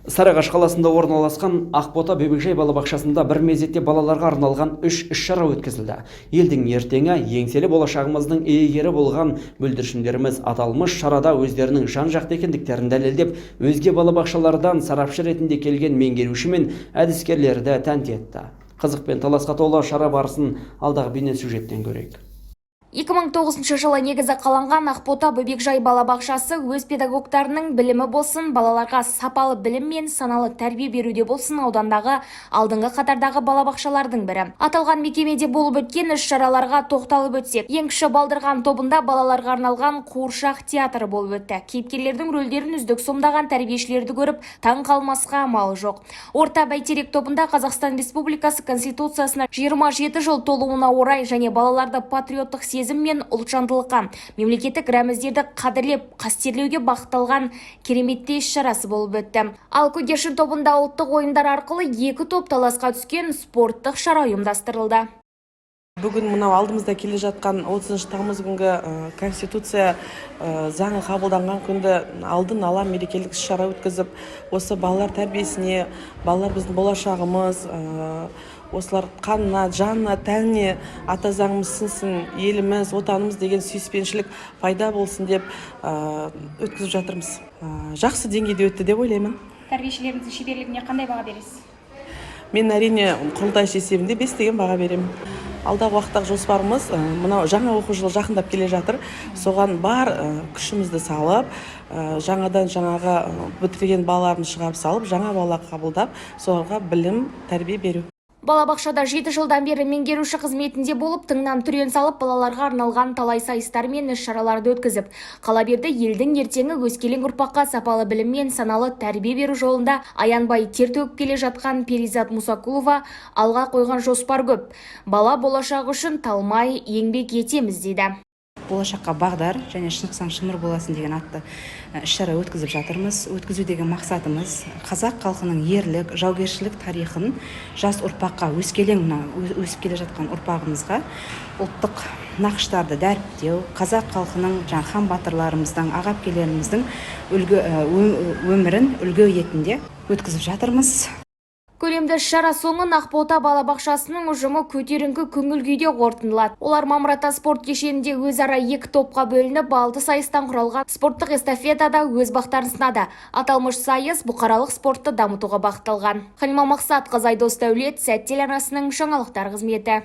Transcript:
Сарыағаш қаласында орналасқан Ақбота бөбекжай балабақшасында бір мезетте балаларға арналған үш іс-шара өткізілді. Елдің ертеңі, еңселі болашағымыздың иегері болған бүлдіршіндеріміз аталмыш шарада өздерінің жан-жақты екендіктерін дәлелдеп, өзге балабақшалардан сарапшы ретінде келген меңгеруші мен әдіскерлерді тәнті етті. Қызық пен таласқа толы шара барысын алдағы бейне сюжеттен көрейік. 2009 жылы негізі қаланған Ақбота бөбекжай балабақшасы өз педагогтарының білімі болсын, балаларға сапалы білім мен саналы тәрбие беруде болсын, аудандағы алдыңғы қатардағы балабақшалардың бірі. Аталған мекемеде болып өткен іс-шараларға тоқталып өтсек, ең кіші балдырған тобында балаларға арналған қуыршақ театры болып өтті. Кейіпкерлердің рөлдерін үздік сомдаған тәрбиешілерді көріп, таң қалмасқа амал жоқ. Орта бәйтерек тобында Қазақстан Республикасы Конституциясына 27 жыл толуына орай және балаларды патриоттық сезім мен ұлтжандылыққа, мемлекеттік рәміздерді қадірлеп, қастерлеуге бағытталған кереметтей іс-шарасы болып өтті. Ал көгершін тобында ұлттық ойындар арқылы екі топ таласқа түскен спорттық шара ұйымдастырылды. Бүгін мынау алдымызда келе жатқан 30 тамыз күнгі Конституция заңы қабылданған күнді алдын ала мерекелік іс шара өткізіп, осы балалар тәрбиесіне, балалар біздің болашағымыз, осылар қанына, жанына, тәніне ата заңымыз сіңсін, еліміз, отанымыз деген сүйіспеншілік пайда болсын деп өткізіп жатырмыз. Жақсы деңгейде өтті деп ойлаймын. Тәрбиешілеріңіздің шеберлігіне қандай баға бересіз? Мен, әрине, құрылтайшы есебінде 5 деген баға беремін. Алдағы уақыттағы жоспарымыз, мынау жаңа оқу жылы жақындап келе жатыр, соған бар күшімізді салып, жаңадан жаңағы бітірген балаларымызды шығарып салып, жаңа бала қабылдап, соларға білім, тәрбие беру. Балабақшада 7 жылдан бері меңгеруші қызметінде болып, тыңнан түрен салып, балаларға арналған талай сайыстар мен іс-шараларды өткізіп, қала берді елдің ертеңі өскелең ұрпаққа сапалы білім мен саналы тәрбие беру жолында аянбай тер төгіп келе жатқан Перизат Мусакулова алға қойған жоспар көп. Бала болашағы үшін талмай еңбек етеміз дейді. «Болашаққа бағдар» және «Шынықсаң, шымыр боласың» деген атты іс-шара өткізіп жатырмыз. Өткізудегі мақсатымыз – қазақ халқының ерлік, жаугершілік тарихын жас ұрпаққа, өскелең мына өсіп келе жатқан ұрпағымызға ұлттық нақыштарды дәріптеу, қазақ халқының, жаңағы хан батырларымыздың, аға әпкелеріміздің үлгі өмірін үлгі ретінде өткізіп жатырмыз. Көлемді іс-шара соңын Ақбота балабақшасының ұжымы көтеріңкі көңіл күйде қорытындылады. Олар Мамыр ата спорт кешенінде өзара екі топқа бөлініп, алты сайыстан құралған спорттық эстафетада өз бақтарын сынады. Аталмыш сайыс бұқаралық спортты дамытуға бағытталған. Халима Мақсатқызы, Айдос Дәулет, Сәт телеарнасының жаңалықтар қызметі.